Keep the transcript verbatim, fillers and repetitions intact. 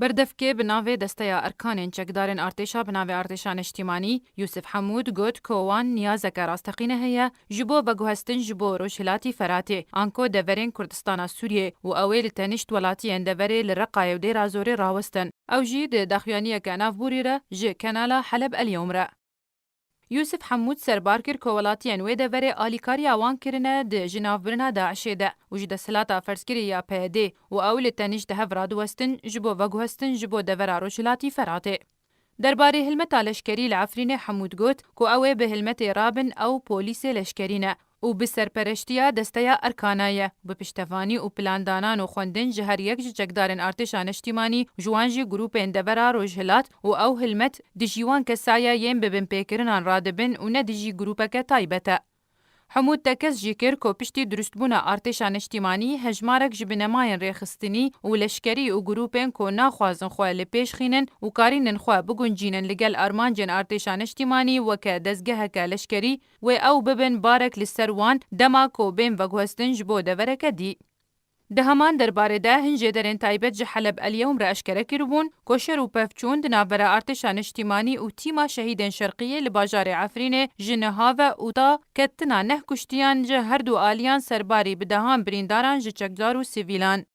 Berdevkê bi navê Desteya Erkanên Çekdarên Artêşa bi navê Artêşa Neştîmanî, Yûsif Hemûd, got ku wan niyazeke rasteqîne heye ji bo veguhestin ji bo Rojhilatî Feratê, anko deverên Kurdistana Sûriyê û ew ê li tenişt welatiyên deverê li Reqayê û Dêra Zorê rawestin. Ew jî di daxuyaniyeke navborî re ji Kenala Heleb El Yewm re. Yûsif Hemûd serbar kir ku welatiyên wê deverê alîkariya wan kirine di jinavbirina DAIŞê de û ji desthilata ferzkirî ya PYDê û ew li tenişt di hev radiwestin ji bo veguhestin ji bo devera Rojhilatî Feratê. Derbarê hilmeta leşkerî li Efrînê Hemûd got ku ew ê bi hilmetê rabin, ew polîsê leşkerî ne û bi serpereştiya Desteya Erkana ye, bi piştevanî û plandanan û xwendin ji her yek ji çekdarên artêşa neştîmanî, ji wan jî grûpên devera Rojhilat û ew hilmet dijî wan kesa ye yên bi binpêkirinan radibin û ne dijî grûpeke taybet e. Hemûd tekez jî kir ku piştî dirustbûna artêşa neştîmanî hejmarek ji binemayên rêxistinî û leşkerî û grûpên ku naxwazin xwe li pêş xînin û karînin xwe biguncînin li gel armancên artêşa neştîmanî weke dezgeheke leşkerî, wê ew bibin barek li ser wan dema ku bên veguhestin ji bo devereke dî. Di heman derbarê de hin jêderên taybet ji Heleb El Yewm re eşkere kiribûn ku şer û pevçûn di navbera artêşa neştîmanî û tîma şehîdên Şerqiyê li bajarê Efrînê ji niha ve û ta ketina neh kuştiyan ji her du aliyan serbarî bi dehan birîndaran ji çekdar û sivîlan.